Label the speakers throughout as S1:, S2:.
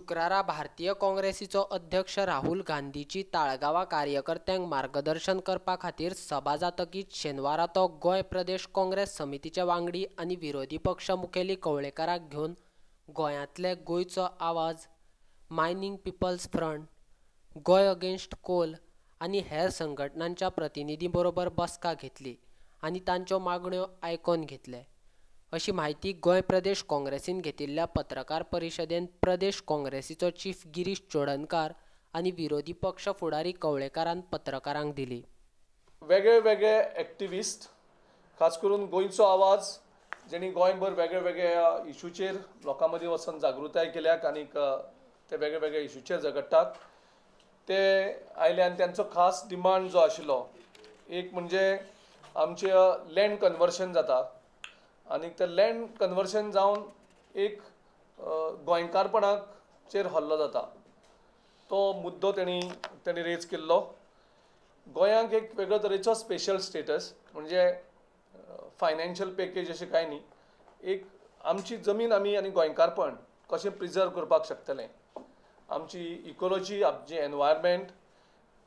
S1: शुक्रारा भारतीय काँग्रेसीचो अध्यक्ष राहुल गांधीची ताळगांवां कार्यकर्त्यांक मार्गदर्शन करपा खातीर सभा जातकीच शेनवारा तो गोंय प्रदेश काँग्रेस समितीचे वांगडी आनी विरोधी पक्ष मुखेली कवळेकाराक घेवन गोंयांतले गोंयचो आवाज, mining people's front, Goa against coal आनी हेर संघटनांच्या प्रतिनिधीं बरोबर बसका घेतली आनी तांच्यो मागण्यो आयकून घेतले. अशी म्हायती गोंय प्रदेश काँग्रेसीन घेतिल्ल्या पत्रकार परिशदेंत प्रदेश काँग्रेसीचो चीफ गिरीश चोडणकार आनी विरोधी पक्ष फुडारी कवळेकारान पत्रकारांक दिली.
S2: वेगळे वेगळे एक्टिविस्ट, खास करून गोंयचो आवाज, जेणी गोंयभर वेगळे वेगळ्या इशूचेर लोकां मदीं वचून जागृताय केल्या आनी ते वेगळे वेगळे इशूचेर झगडटात, ते आयले आनी तांचो खास डिमांड जो आशिल्लो एक म्हणजे आमचें लँड कन्वर्शन जाता आनी ते लँड कन्वर्शन जावन एक गोंयकारपणाचेर हल्लो जाता, तो मुद्दो तेणी रेज केल्लो. गोंयांक एक वेगळे तरेचो स्पेशल स्टेटस म्हणजे फायनान्शियल पॅकेज अशें कांय न्ही, एक आमची जमीन आमी आनी गोंयकारपण कशें प्रिजर्व करपाक शकतलें, आमची इकोलॉजी, आमची एनवायरमेंट,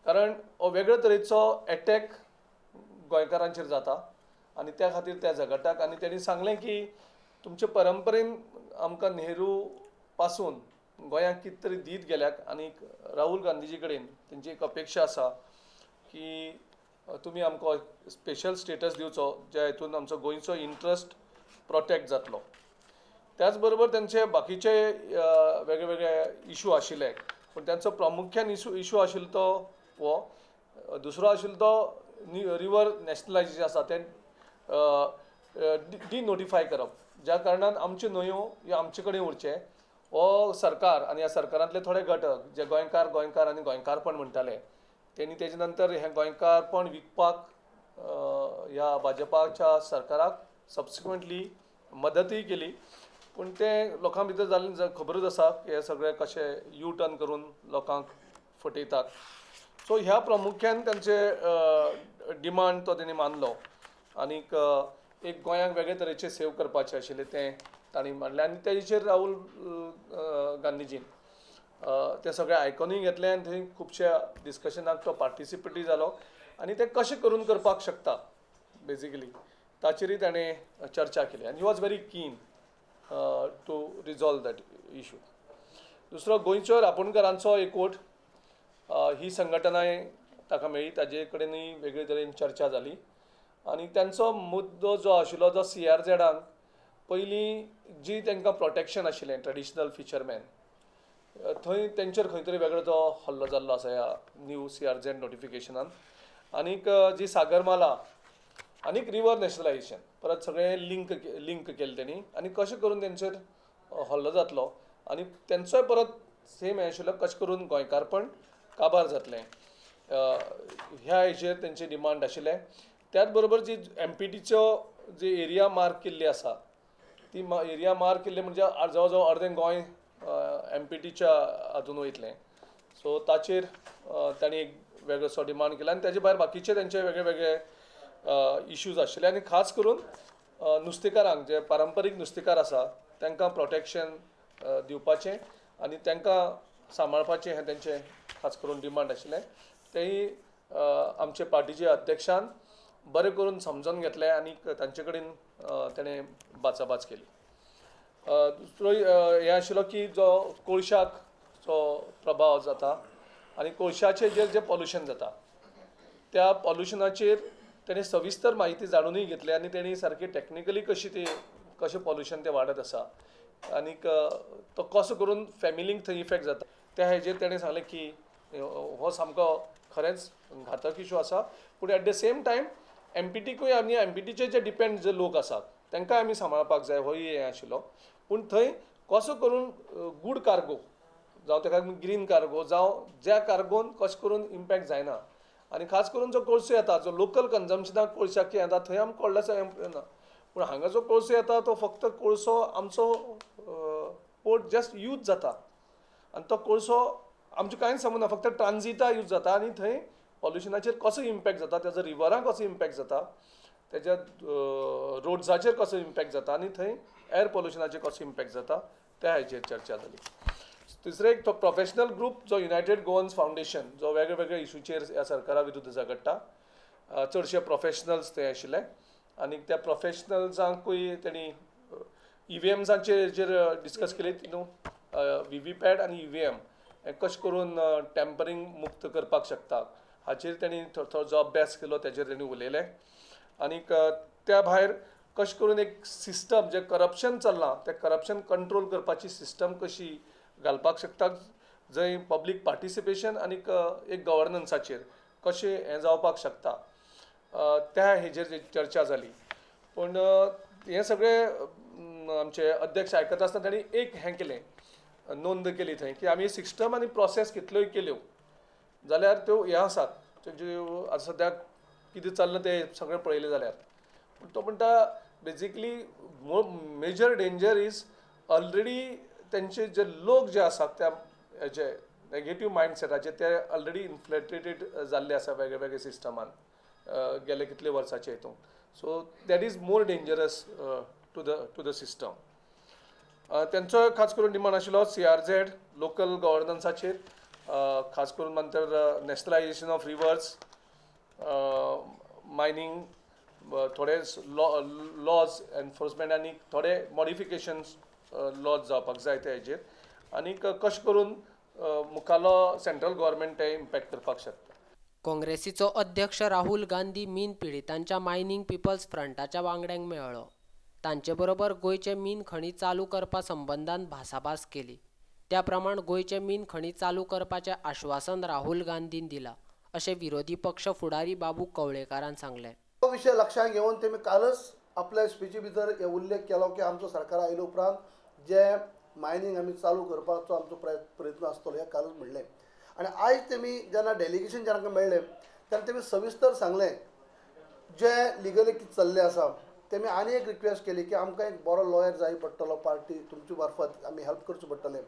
S2: कारण हो वेगळे तरेचो एटॅक गोंयकारांचेर जाता आनी त्या खातीर त्या झगडटात. आनी तेणी सांगलें की तुमचे परंपरेन आमकां नेहरू पासून गोंयांक कितें तरी दीत गेल्यात आनी राहुल गांधीजी कडेन तेंची एक अपेक्षा आसा की तुमी आमकां स्पेशल स्टेटस दिवचो ज्या हितून आमचो गोंयचो इंट्रस्ट प्रोटेक्ट जातलो. त्याच बरोबर तेंचे बाकीचे वेगळे वेगळे इशू आशिल्ले, पूण तेंचो प्रामुख्यान इशू आशिल्लो तो हो. दुसरो आशिल्लो तो रिवर नॅशनलायजेशन आसा तें डिनोटिफाय करप, ज्या कारणान आमच्यो न्हंयो ह्यो आमचे कडेन उरचें. हो सरकार आनी ह्या सरकारांतले थोडे घटक जे गोंयकार गोंयकार आनी गोंयकारपण म्हणटाले, तेणी तेजे नंतर हें गोंयकारपण विकपाक ह्या भाजपाच्या सरकाराक सबसिक्वंटली मदतूय केली. पूण तें लोकां भितर जाल्लें खबरूच आसा की हे सगळे कशे यू टर्न करून लोकांक फटयतात. सो ह्या प्रामुख्यान तांचे डिमांड तो तेणी मानलो आनीक एक गोंयांक वेगळे तरेचे सेव करपाचें आशिल्लें तें तांणी मांडलें. आनी तेजेर राहुल गांधीजीन तें सगळें आयकोनूय घेतलें आनी थंय खुबश्या डिस्कशनाक तो पार्टिसिपेटूय जालो आनी तें कशें करून करपाक शकता बेजिकली ताचेरूय ताणें चर्चा केली आनी he was very keen to resolve that issue. दुसरो गोंयचो रापोणकारांचो एकवट ही संघटनाय ताका मेळ्ळी, ताजे कडेनूय वेगळे तरेन चर्चा जाली आनी तांचो मुद्दो जो आशिल्लो जो सी आर झेडांक पयलीं जी तांकां प्रोटेक्शन आशिल्लें ट्रेडिशनल फिशरमॅन, थंय तेंचेर खंय तरी वेगळो तो हल्लो जाल्लो आसा ह्या न्यू सी आर झेड नोटिफिकेशनान. आनीक जी सागरमाला आनीक रिवर नॅशनलायजेशन परत सगळें लिंक केलें तेणी आनी कशें करून तेंचेर हल्लो जातलो आनी तेंचोय परत सेम हें आशिल्लो कशें करून गोंयकारपण काबार जातलें ह्या हेचेर तेंचे डिमांड आशिल्लें. त्याच बरोबर जी एम पी टीचो जी एरिया मार्क केल्ली आसा ती एरिया मार्क केल्ली म्हणजे जवळ जवळ अर्दें गोंय एम पी टीच्या हातून वयतलें. सो ताचेर तांणी एक वेगळोसो डिमांड केला आनी ताजे भायर बाकीचे तेंचे वेगळे वेगळे इश्यूज आशिल्ले आनी खास करून नुस्तेकारांक जे पारंपारीक नुस्तेकार आसा तांकां प्रोटेक्शन दिवपाचें आनी तांकां सांबाळपाचें हें तेंचें खास करून डिमांड आशिल्लें. तेंय आमचे पार्टीचे अध्यक्षान बरें करून समजून घेतलें आनी तांचे कडेन तेणें बाचाबाच केली. दुसरो हें आशिल्लो की जो कोळशाक जो प्रभाव जाता आनी कोळशाचेर जें जें पॉल्युशन जाता त्या पॉल्युशनाचेर तेणें सविस्तर म्हायती जाणूनय घेतली आनी तेणी सारकी टॅक्निकली कशी ती कशें पॉल्युशन तें वाडत आसा आनीक तो कसो करून फॅमिलींक थंय इफेक्ट जाता त्या हेजेर तेणें सांगलें की हो सामको खरेंच घातक इशू आसा. पूण at the same time M P टीकूय आनी एम पी टीचेर जे डिपेंड जे लोक आसात तांकां आमी सांबाळपाक जाय होय हें आशिल्लो. पूण थंय कसो करून गूड कार्गो जावं ताका ग्रीन कार्गो जावं ज्या कार्गोन कशें करून इम्पॅक्ट जायना आनी खास करून जो कोळसो येता जो लोकल कन्जम्पशनाक कोळशाक येता थंय आमकां व्हडलेंशें हें ना, पूण हांगा जो कोळसो येता तो फक्त कोळसो आमचो पोर्ट जस्ट यूज जाता आनी तो कोळसो आमचें कांयच संबंद ना, फक्त ट्रान्जिटा यूज जाता आनी थंय पॉल्युशनाचेर कसो इम्पॅक्ट जाता, ताजो रिवरांक कसो इम्पॅक्ट जाता, तेज्या रोड्साचेर कसो इम्पॅक्ट जाता आनी थंय एअर पॉल्युशनाचेर कसो इम्पॅक्ट जाता त्या हेजेर चर्चा जाली. तिसरे एक तो प्रोफेशनल ग्रूप जो युनायटेड गोवन्स फावंडेशन जो वेगळे वेगळे इशूचेर ह्या सरकारा विरुद्ध झगडटा, चडशे प्रोफेशनल्स ते आशिल्ले आनी त्या प्रोफेशनल्सांकूय तेणी ईव्हीएम्सांचेर हेजेर डिस्कस केली न्हू, व्ही व्ही पॅट आनी ईव्हीएम हें कशें करून टॅम्परींग मुक्त करपाक शकता हाचेर तेणी थोडो जो अभ्यास केलो तेजेर तेणी उलयले. आनीक त्या भायर कशें करून एक सिस्टम जें करप्शन चल्लां तें करप्शन कंट्रोल करपाची सिस्टम कशी घालपाक शकता, जंय पब्लीक पार्टिसिपेशन आनीक एक गवर्नन्साचेर कशें हें जावपाक शकता त्या हेजेर चर्चा जाली. पूण हें सगळें आमचे अध्यक्ष आयकता आसतना तांणी एक हें केलें, नोंद केली थंय की आमी सिस्टम आनी प्रोसेस कितल्योय केल्यो जाल्यार त्यो हें आसात तेंच्यो आतां सद्याक कितें चल्लां तें सगळें पळयलें जाल्यार, पूण तो म्हणटा basically major danger is already तेंचे जे लोक जे आसात त्या हेजे नेगेटीव मायंडसेटाचे ते ऑलरेडी इन्फ्लेटेड जाल्ले आसा वेगळे वेगळे सिस्टमान गेले कितले वर्साचे हितून. So that is more dangerous to the system. तेंचो खास करून डिमांड आशिल्लो सीआरझेड लोकल गवर्नन्साचेर, खास करून नंतर नॅशनलायजेशन ऑफ रिवर्स, मायनींग, थोडे लॉज एनफोर्समेंट आनी थोडे मॉडिफिकेशन्स लॉज जावपाक जाय त्या हेजेर, आनीक कशें करून मुखालो सेंट्रल गव्हर्मेंट ते इम्पॅक्ट करपाक शकता.
S1: काँग्रेसीचो अध्यक्ष राहुल गांधी मीन पिडितांच्या मायनिंग पिपल्स फ्रंटाच्या वांगड्यांक मेळ्ळो. तांचे बरोबर गोंयचे मीन खणी चालू करपा संबंदान भासाभास केली. त्या प्रमाण गोंयचे मीन खणी चालू करपाचें आश्वासन राहुल गांधीन दिलां अशें विरोधी पक्ष फुडारी बाबू कवळेकारान सांगलें.
S3: हो विशय लक्षांत घेवन तेमी कालच आपल्या स्पिची भितर हे उल्लेख केलो की आमचो सरकार आयले उपरांत जे मायनींग आमी चालू करपाचो आमचो प्रयत्न आसतलो हें कालच म्हणलें. आनी आयज तेमी जेन्ना डेलिगेशन जेन्ना मेळ्ळें तेन्ना तेमी सविस्तर सांगलें जे लिगली कितें चल्लें आसा. तेमी आनी एक रिक्वेस्ट केली की आमकां एक बरो लॉयर जाय पडटलो, पार्टी तुमचे मार्फत आमी हेल्प करचें पडटलें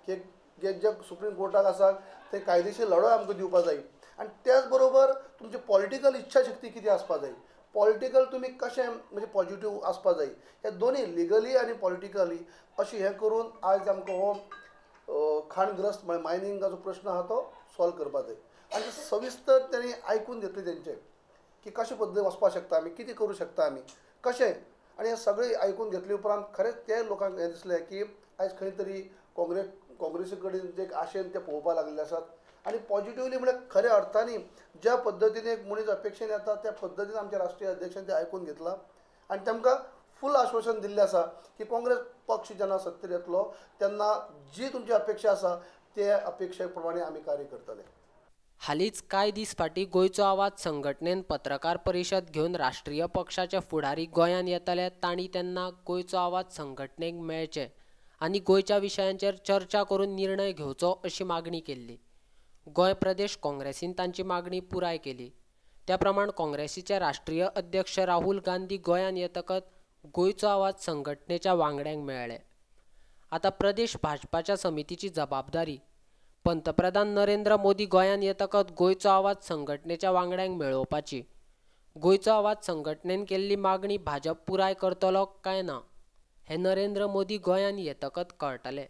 S3: की जे सुप्रीम कोर्टाक आसा ते कायदेशीर लढो आमकां दिवपा जाय आनी त्याच बरोबर तुमची पॉलिटिकल इच्छा शक्ती कितें आसपा जाय, पॉलिटिकल तुमी कशें म्हणजे पॉजिटीव आसपा जाय, हे दोनी लिगली आनी पॉलिटिकली अशें हें करून आयज आमकां हो खाणग्रस्त म्हळ्यार मायनिंगाचो प्रश्न आहा तो सॉल्व करपा जाय. आनी सविस्तर तेणी आयकून घेतलें तेंचें की कशे पद्दतीन वचपाक शकता आमी, कितें करूं शकता आमी, कशें, आनी हें सगळें आयकून घेतले उपरांत खरेंच ते लोकांक हें दिसलें की आयज खंय तरी काँग्रेसी कडेन जे आशेन ते पळोवपाक लागलेले आसात आनी पॉजिटिवली म्हळ्यार खऱ्या अर्थानी ज्या पद्दतीन एक मनीस अपेक्षेन येता त्या पद्दतीन आमच्या राष्ट्रीय अध्यक्षान तें आयकून घेतलां आनी तांकां फूल आश्वासन दिल्लें आसा की काँग्रेस पक्ष जेन्ना सत्तेर येतलो तेन्ना जी तुमची अपेक्षा आसा ते अपेक्षे प्रमाणे आमी कार्य करतले.
S1: हालींच कांय दीस फाटीं गोंयचो आवाज संघटनेन पत्रकार परिशद घेवन राष्ट्रीय पक्षाचे फुडारी गोंयांत येतले तांणी तेन्ना गोंयचो आवाज संघटनेक मेळचें आनी गोंयच्या विशयांचेर चर्चा करून निर्णय घेवचो अशी मागणी केल्ली. गोंय प्रदेश काँग्रेसीन तांची मागणी पुराय केली. त्या प्रमाण काँग्रेसीचे राष्ट्रीय अध्यक्ष राहुल गांधी गोंयांत येतकच गोंयचो आवाज संघटनेच्या वांगड्यांक मेळ्ळे. आतां प्रदेश भाजपाच्या समितीची जबाबदारी पंतप्रधान नरेंद्र मोदी गोंयांत येतकच गोंयचो आवाज संघटनेच्या वांगड्यांक मेळोवपाची. गोंयचो आवाज संघटनेन केल्ली मागणी भाजप पुराय करतलो काय ना हें नरेंद्र मोदी गोंयांत येतकच कळटलें.